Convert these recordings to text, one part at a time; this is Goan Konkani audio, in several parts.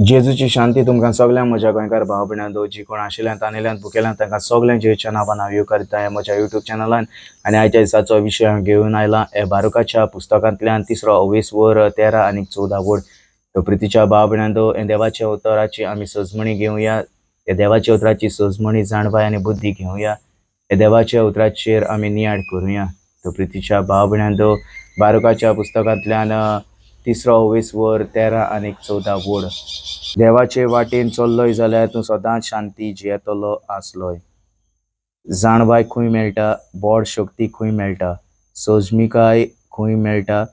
जेजूची शांती तुमकां सगळ्यांक म्हज्या गोंयकार भाव भयणांनो, जी कोण आशिल्ल्यान तानेल्यान भुकेल्यान तांकां सगळ्यांक जेजूच्या नांवान हांव येवकारता म्हज्या युट्यूब चॅनलान. आनी आयच्या दिसाचो विशय हांव घेवन आयला हे बारुकाच्या पुस्तकांतल्यान तिसरो अवेस वर 13 आनी 14 वड. तो प्रितीच्या भाव भयणांनो, हे देवाच्या उतराची आमी सजमणी घेवया, हे देवाच्या उतराची सजमणी जाणवाय आनी बुद्धी घेवया, हे देवाच्या उतराचेर आमी नियाळ करुया. तो प्रितीच्या भाव भयणांनो, बारुकाच्या पुस्तकांतल्यान तिसरो अवेस वर 13 आनी 14 वड. देवाचे वाटेन चल्लोय जाल्यार तूं सदांच शांती जियेतलो आसलोय. जाणवाय खंय मेळटा, बोड शक्ती खंय मेळटा, सोजमिकाय खंय मेळटा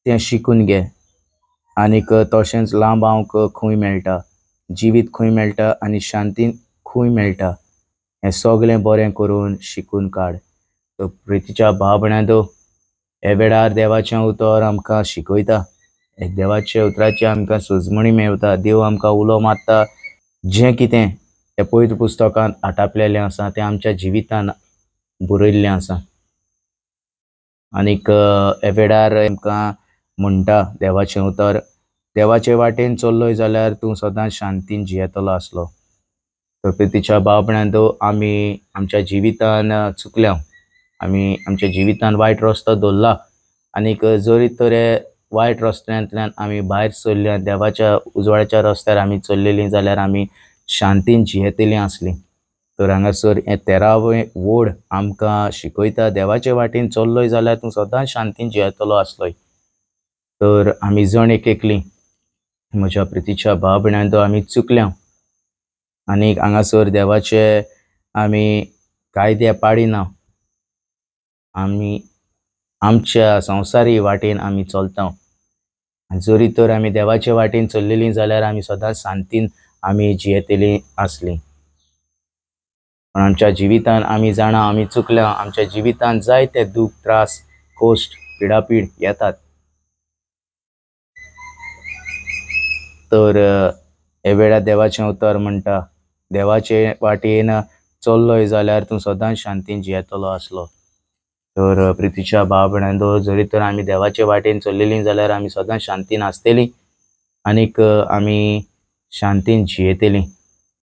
तें शिकून घे. आनीक तशेंच लांबावंक खंय मेळटा, जिवीत खंय मेळटा आनी शांती खंय मेळटा हें सगळें बरें करून शिकून काड. तर प्रितीच्या भाव भयणांनो, हे वेळार देवाचें उतर आमकां शिकयता, देवाच्या उतराची आमकां सजमणी मेळटा. देव आमकां उलो मारता, जें कितें हे पवित्र पुस्तकांत आटापलेलें आसा तें आमच्या जिवितान बरयल्लें आसा. आनीक हे वेळार आमकां म्हणटा देवाचें उतर, देवाचे वाटेन चल्लोय जाल्यार तूं सदांच शांतीन जियेतलो आसलो. तर प्रितीच्या भाव भयणांनो, आमी आमच्या जिवितान चुकल्या, आमी आमच्या जिवितान वायट रस्तो धरला. आनीक जरी तर वायट रस्त्यांतल्यान आमी भायर सरल्या, देवाच्या उजवाडाच्या रस्त्यार आमी चल्लेलीं जाल्यार आमी शांतीन जियेतलीं आसलीं. तर हांगासर हें 13वें वड आमकां शिकयता, देवाचे वाटेन चल्लोय जाल्यार तूं सदांच शांतीन जियेतलो आसलोय. तर आमी जण एक एकलीं म्हज्या प्रितीच्या भाव भयणांनो, आमी चुकल्या आनीक हांगासर देवाचे आमी कायदे पाडिना, आमी आमच्या संवसारी वाटेन आमी चलता. आनी जरी तर आमी देवाचे वाटेन चल्लेलीं जाल्यार आमी सदांच शांतीन आमी जियेतलीं आसलीं. पण आमच्या जिवितान आमी जाणा आमी चुकल्या, आमच्या जिवितान जायते दूख, त्रास, कश्ट, पिडापीड येतात. तर हे वेळार देवाचें उतर म्हणटा, देवाचे वाटेन चल्लोय जाल्यार तूं सदांच शांतीन जियेतलो आसलो. तर प्रितीच्या भाव भयणांनो, जरी तर आमी देवाचे वाटेन चल्लेलीं जाल्यार आमी सदांच शांतीन आसतलीं आनीक आमी शांतीन जियेतलीं.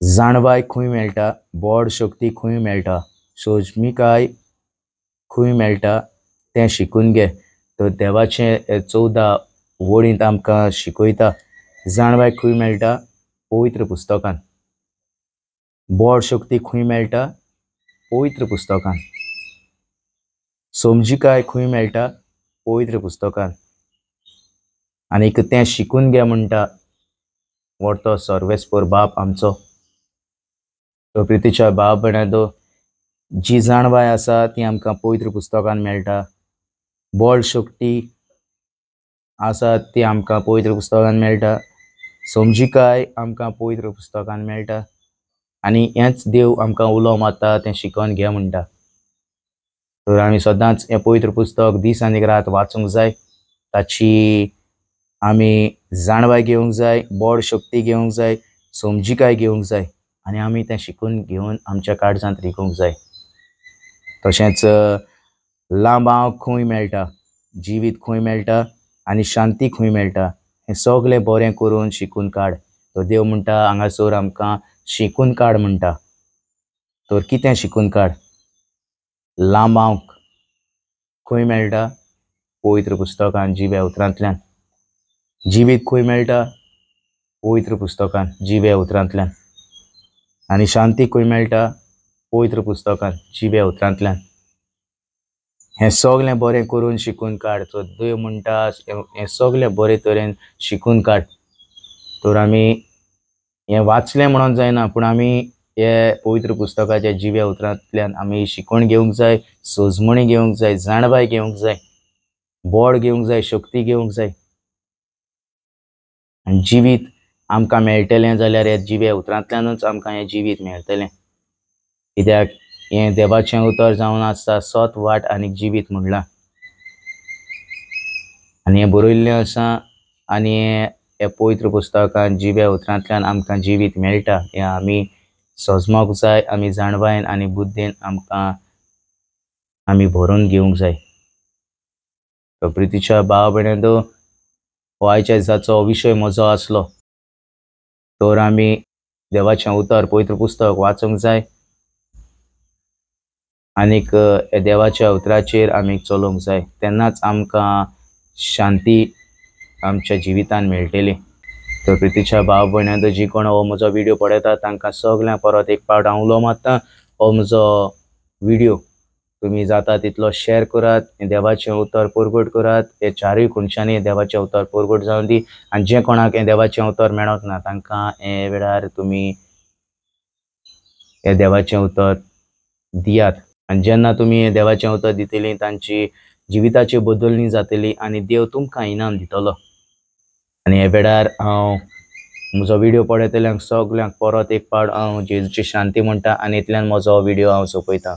जाणवाय खंय मेळटा, बोड शक्ती खंय मेळटा, सोजमिकाय खंय मेळटा तें शिकून घे. तर देवाचें 14 वडींत आमकां शिकयता, जाणवाय खंय मेळटा, पवित्र पुस्तकान. बोड शक्ती खंय मेळटा, पवित्र पुस्तकान. समजिकाय खंय मेळटा, पवित्र पुस्तकान. आनीक तें शिकून घे म्हणटा व्हडतो सर्वेस्पर बाप आमचो. तो प्रितीच्या भाव भयणांनो, जी जाणवाय आसा ती आमकां पवित्र पुस्तकान मेळटा, बोड शक्ती आसा ती आमकां पवित्र पुस्तकान मेळटा, समजिकाय आमकां पवित्र पुस्तकान मेळटा. आनी हेंच देव आमकां उलो मारता, तें शिकोवन घे म्हणटा. तर आमी सदांच हें पवित्र पुस्तक दीस आनी रात वाचूंक जाय, ताची आमी जाणवाय घेवंक जाय, बोड शक्ती घेवंक जाय, समजिकाय घेवंक जाय आनी आमी तें शिकून घेवन आमच्या काळजांत रिगोवंक जाय. तशेंच लांबाव खंय मेळटा, जिवीत खंय मेळटा आनी शांती खंय मेळटा हें सगळें बरें करून शिकून काड. तर देव म्हणटा हांगासर आमकां शिकून काड म्हणटा. तर कितें शिकून काड? लांबावंक खंय मेळटा, पवित्र पुस्तकान, जिव्या उतरांतल्यान. जिवीत खंय मेळटा, पवित्र पुस्तकान, जिव्या उतरांतल्यान. आनी शांती खंय मेळटा, पवित्र पुस्तकान, जिव्या उतरांतल्यान. हें सगळें बरें करून शिकून काड. तर देव म्हणटा हें सगळें बरे तरेन शिकून काड. तर आमी हें वाचलें म्हणून जायना, पूण आमी हे पवित्र पुस्तकाच्या जिव्या उतरांतल्यान आमी शिकवण घेवंक जाय, सजमणी घेवंक जाय, जाणवाय घेवंक जाय, बोड घेवंक जाय, शक्ती घेवंक जाय. आनी जिवीत आमकां मेळटलें जाल्यार ह्या जिव्या उतरांतल्यानूच आमकां हें जिवीत मेळटलें. कित्याक हें देवाचें उतर जावन आसता सत, वाट आनी जिवीत म्हणलां. आनी हें बरयल्लें आसा आनी हे पवित्र पुस्तकान जिव्या उतरांतल्यान आमकां जिवीत मेळटा. हें आमी सजमोंक जाय, आमी जाणवायन आनी बुद्दीन आमकां आमी भरून घेवंक जाय. तर प्रितीच्या भाव भयणांनो, हो आयच्या दिसाचो विशय म्हजो आसलो. तर आमी देवाचें उतर पवित्र पुस्तक वाचूंक जाय आनीक देवाच्या उतराचेर आमी चलोवंक जाय, तेन्नाच आमकां शांती आमच्या जिवितान मेळटली। तर प्रितीच्या भाव भयणां, जी कोण हो म्हजो व्हिडियो पळयता तांकां सगळ्यांक परत एक पावट हांव उलो मारता, हो म्हजो व्हिडियो तुमी जाता तितलो शेअर करात, देवाचें उतर परगट करात, हे चारूय खुनशांनी देवाचें उतर परगट जावन दी। आनी जे कोणाक हें देवाचें उतर मेळोंक ना तांकां हे वेळार तुमी हे देवाचें उतर दियात। आनी जेन्ना तुमी हे देवाचें उतर दितली तांची जिविताची बदलणी जातली आनी देव तुमकां इनाम दितलो। आनी हे वेळार हांव म्हजो व्हिडियो पळयतल्यांक सगल्यांक परत एक पावट हांव जेजूची शांती म्हणटा आनी इतल्यान म्हजो व्हिडियो हांव सोंपयता।